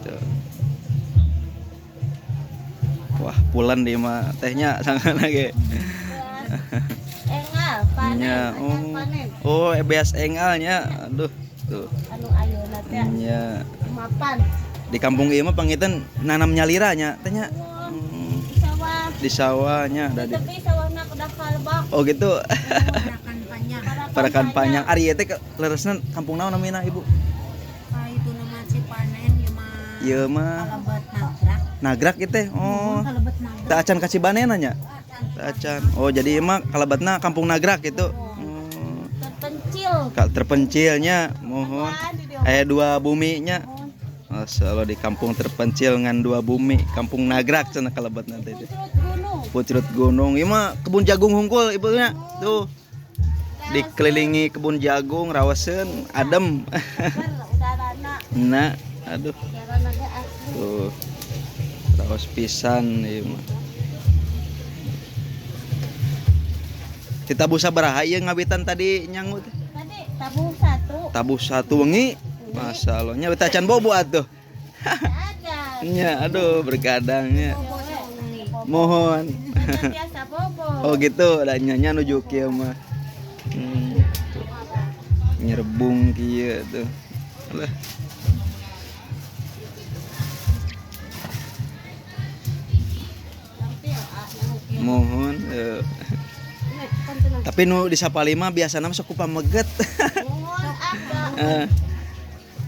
Tuh. Wah, pulan di mah tehnya sangat lagi. Engal, panen, Nya, acan panen. Oh, beas engalnya. Aduh, tuh. Anu ayeuna teh. Nya. Mapan. Di kampung ieu mah pangitan nanam nyalira nya, teh nya. Di sawah. Di sawahnya ada di. Tapi sawahna udah kalebak. Oh, gitu. Parakan panjang. Parakan panjang. Ari ieu teh leresna kampung naon namina, Ibu? Ah, itu nama Cipanen ieu mah. Ieu mah Kalebet Nagrak. Nagrak ieu teh. Oh. Kalebet Nagrak. Teu acan ka Cibanen nya? Teu acan. Oh, jadi ieu mah kalebetna kampung Nagrak gitu. Oh. Terpencil. Terpencilnya mohon. Aya dua buminya. Masya Allah, di kampung terpencil ngan dua bumi, kampung Nagrak cenah kalebetna teh. Pucrut gunung. Pucrut gunung. Ieu mah kebun jagung hungkul ibu nya. Tuh. Dikelilingi kebun jagung, rawaseun, adem. Nah, aduh. Tuh. Rawas pisan ieu mah. Ditabuh sabaraha ieu ngawitan tadi nyangu teh? Tadi tabuh satu. Tabuh satu wengi. Masya Allah, nya beta can bobo atuh. Nya, aduh bergadangnya. Mohon. Biasa bobo. Oh gitu, da nya nuju kieu mah. Tuh. Nyerbung kieu tuh. Alah. Mohon. Tapi nu di Sapalima biasana mah sok ku pameget. Mohon apa?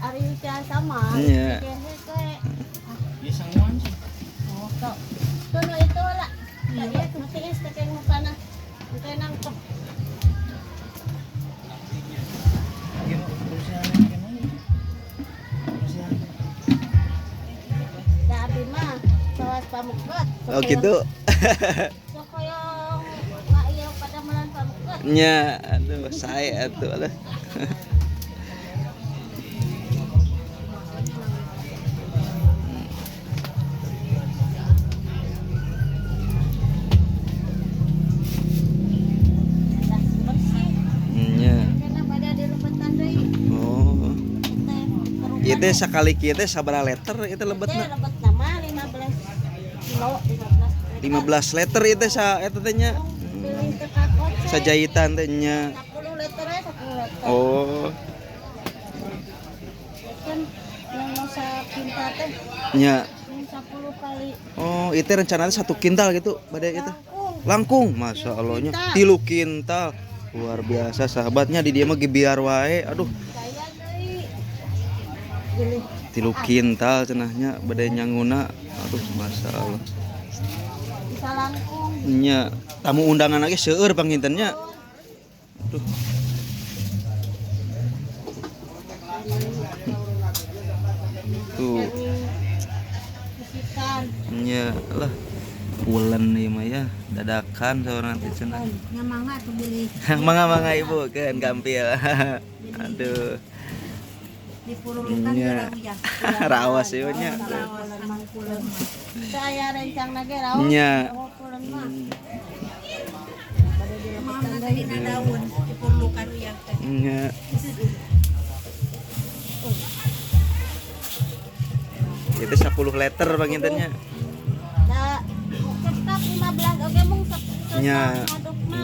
Ari sama. Iya. Tuh itu lah. Iya, matiis teh yang mukana. Engke nangkep. Da abi mah sawas pameget. Oh gitu. Sok hoyong ieu padamelan pameget. Nya, aduh sae atuh alah. Oh. Ieu teh sakali kieu teh sabaraha liter ieu teh lebetna? Lebetna mah 15 kilo, 15 liter ieu teh sa eta teh nya. Sajahitan teh nya. 10 liter 10 liter. Oh. Kan yang mau sakintal teh. Nya. 10 kali. Oh, ieu teh rencanana 1 kintal gitu bade ieu teh. Langkung, Masya Allah nya. 3 kintal. Luar biasa sahabatnya di dia mah gebiar wae. Aduh. 3 kintal cenahnya bade nyanguna. Aduh, Masya Allah. Nya, tamu undangan lagi seueur pangintennya. Aduh. Tuh. Nya lah. Pulen nih mah ya, dadakan seorang nanti cenah. Nya mangga tuh beli. Mangga-mangga ibu keun gampil. Aduh. Dipurulukan Nya. ya. Rawas ieu nya. Saya rencang lagi rawas. Nya. Pulen mah. Mangga dina daun dipurulukan uyah teh. Nya. Itu 10 liter pangintennya. Da cekap 15 oge mung Nya.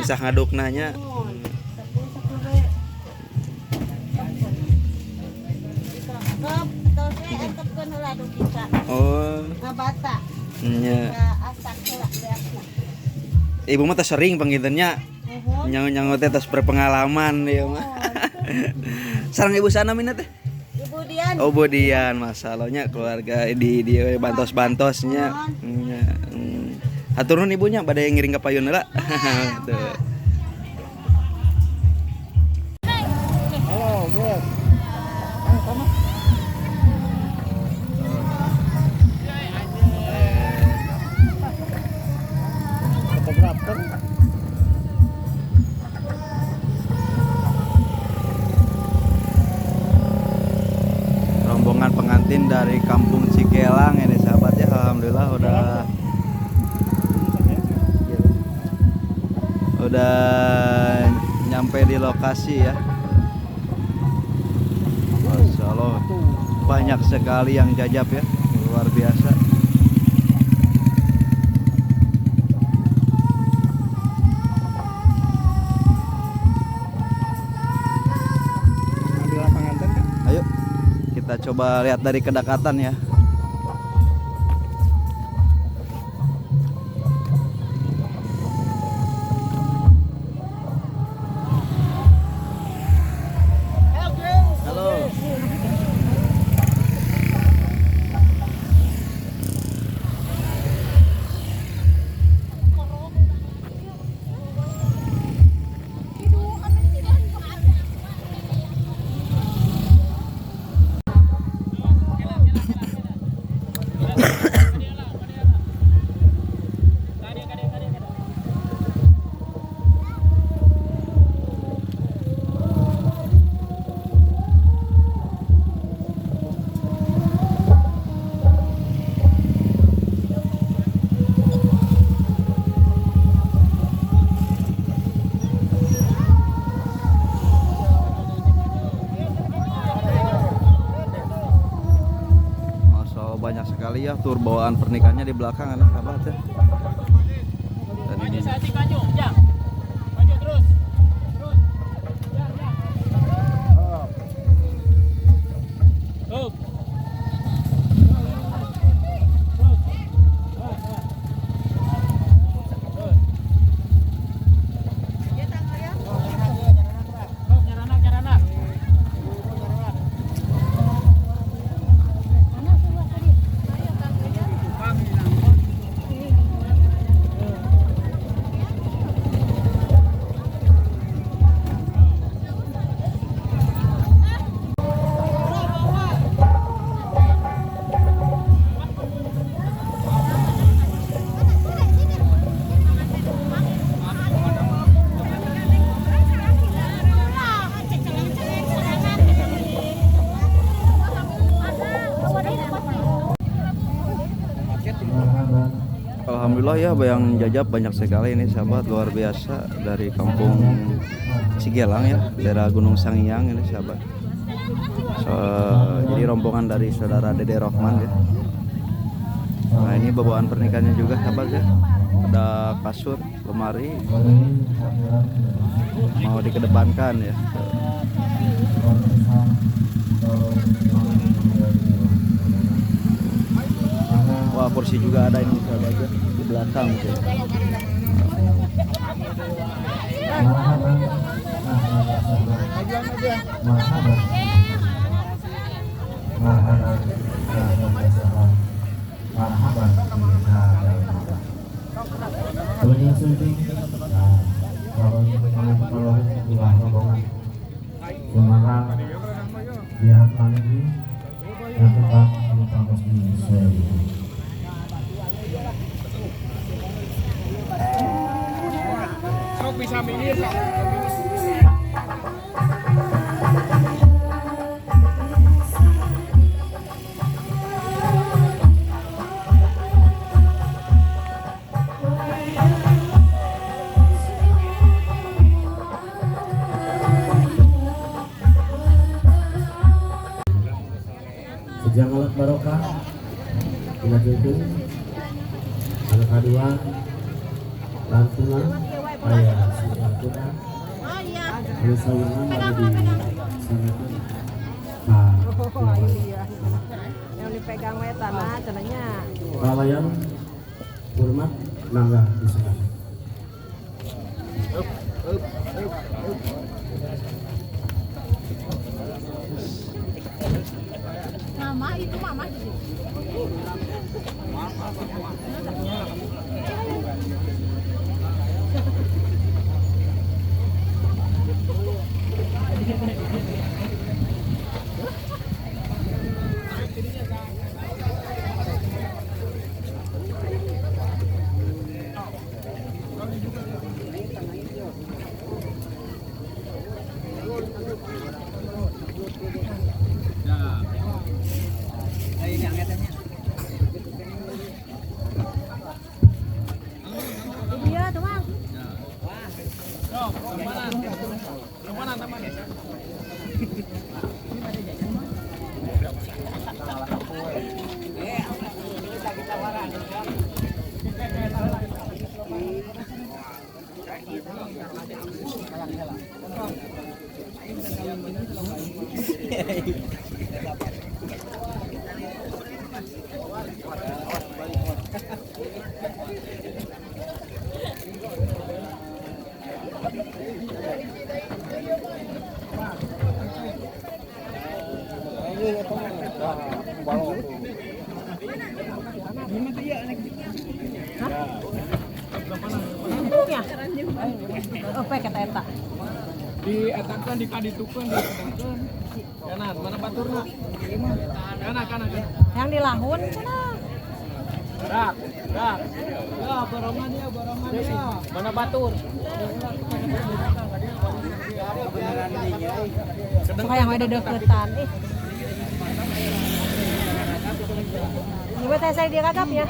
Bisa ngadukna nya. 10 10. Oh. Ngabata. Nya. Asak heula beasna. Ibu mah teh sering pangintennya. Nyangu-nyangu teh tos berpengalaman ieu mah. Sareng ibu sana mina teh? Ibu Dian. Oh, Bu Dian, masalahnya keluarga di bantos-bantosnya. Nya. Hatur nuhun ibunya bade ngiring ka payun heula. Tuh. Halo, guys. Fotografer. Rombongan pengantin dari kampung Cikelang ini sahabat ya, alhamdulillah udah nyampe di lokasi ya. Masya Allah, banyak sekali yang jajab ya. Luar biasa. Ambil lapangan kan? Ayo kita coba lihat dari kedekatan ya. Halo. Masya Allah, banyak sekali ya tur bawaan pernikahannya di belakang anak sahabat ya. Dan ini alhamdulillah ya, yang jajab banyak sekali ini sahabat, luar biasa dari kampung Cigelang ya, daerah Gunung Sangiang ini sahabat. So, jadi rombongan dari saudara Dede Rohman ya. Nah ini bawaan pernikahannya juga sahabat ya. Ada kasur, lemari, mau dikedepankan ya. Wah, kursi juga ada ini sahabat ya, di belakang tuh. Sok bisa minggir sok. Sejak alat barokah dina itu anu kadua lantunan aya si lantunan anu sawengan anu di sangatkeun ka Yang dipegang we tanah cenahnya. Kalayan hormat mangga disilakan. Mama itu mama jadi. Dietakeun dikaditukeun dietakeun. Kanan, mana baturna? Kanan, kanan, kanan. Yang di lahun cenah. Rak, rak. Ya, barongan ya, barongan ya. Mana batur? Suka yang ada deketan. Ih. Ini teh saya dia kakap ya.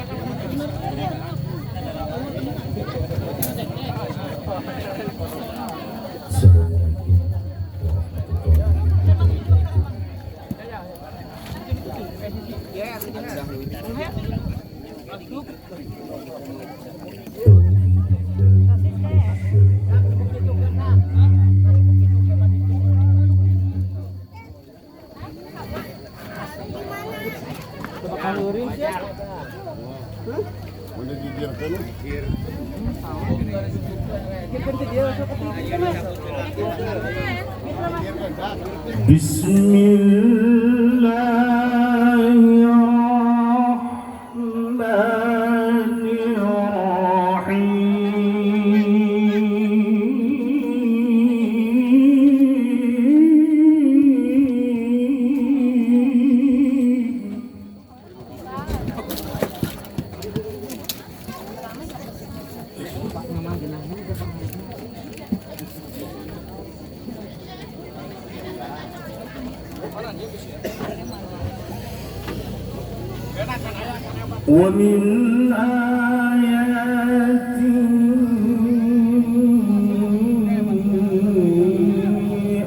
ومن آياته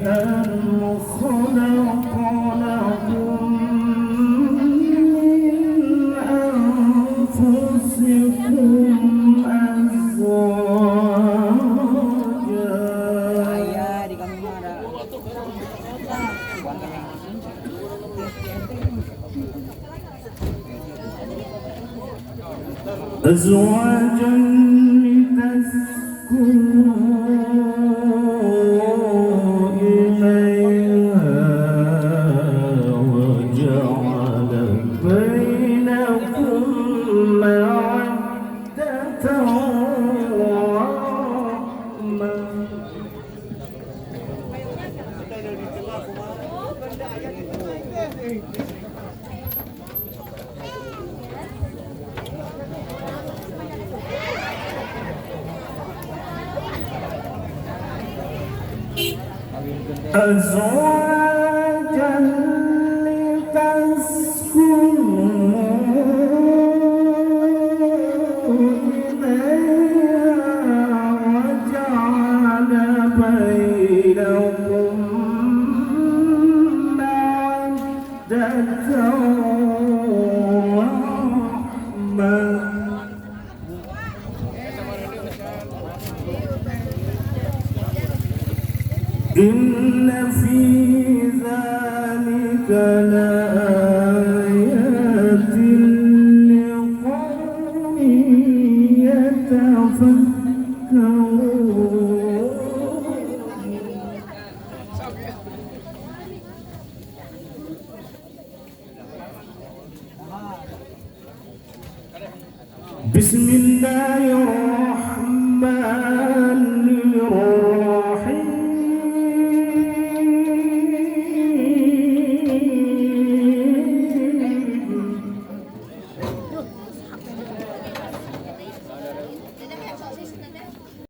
أن خلق لكم من أنفسكم أزواجا لتسكنوا إليها وجعل بينكم مودة ورحمة. أزواجا لتسكنوا إليها وجعل بينكم مودة ورحمة. إن في ذلك لآيات لقوم يتفكرون. بسم الله الرحمن